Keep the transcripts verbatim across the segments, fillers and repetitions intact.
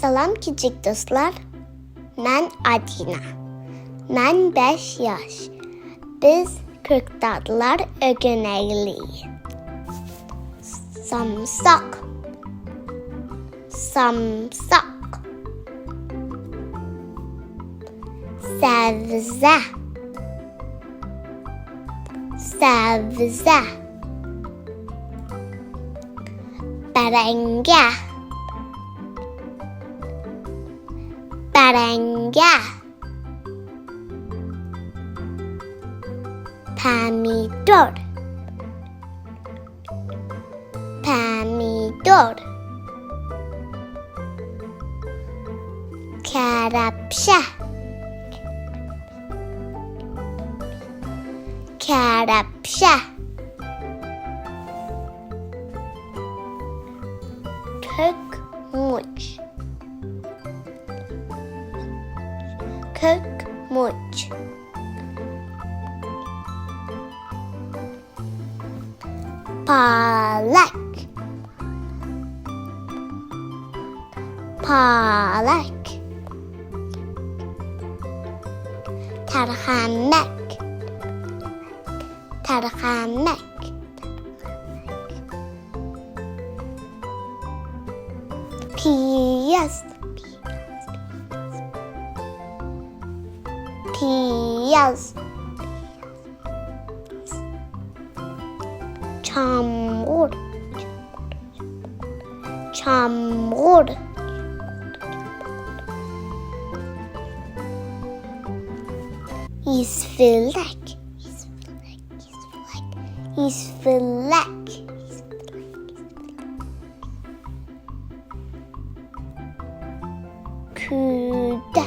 سالام كىچىك دوستلار، مەن ئادىنە. مەن بەش ياش. بىز كۆكتاتلار ئۆگىنەيلى. سامساق، سامساق. سەۋزە، سەۋزە. بەرەڭگە، بەرەڭگە. پەمىدور، پەمىدور. كەرەپشە، كەرەپشە. كۆك مۇچ، كۆك مۇچ. پالەك، پالەك. تەرخەمەك، تەرخەمەك. پىياز، پىياز. چامغۇر، چامغۇر. يىسپىلەك، يىسپىلەك، يىسپىلەك. كۈدە،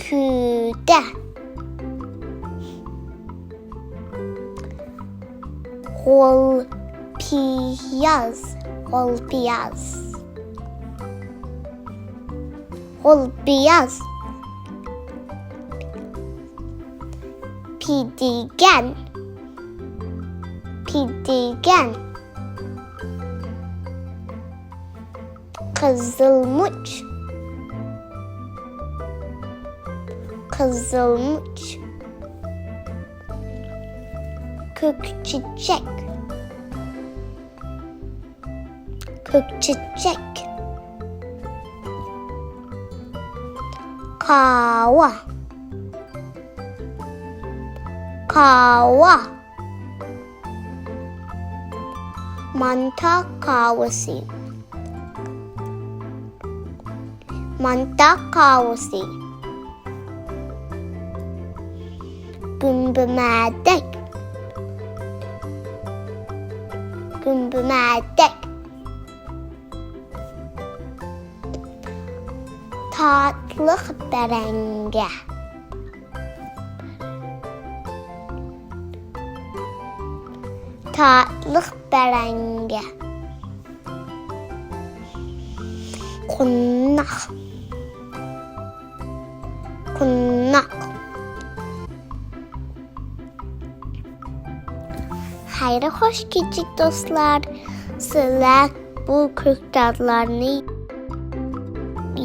كۈدە. غول پىياز، غول پىياز. غول پىياز. پىدىگەن، پىدىگەن. قىزىلمۇچ، قىزىلمۇچ. كۆك چېچەك، كۆك چېچەك. كاۋا، كاۋا. مانتا كاۋىسى، مانتا كاۋىسى. گۈمبۈمەدەك، گۈمبۈمەدەك. تاتلىق بەرەڭگە، تاتلىق بەرەڭگە. قوناق، قوناق. خەير خوش كىچىك دوستلار، سىلەر بۇ كۆكتاتلارنى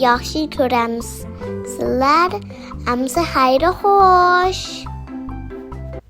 ياخشى كۆرەمسىلەر؟ ئەمسە خەير خوش.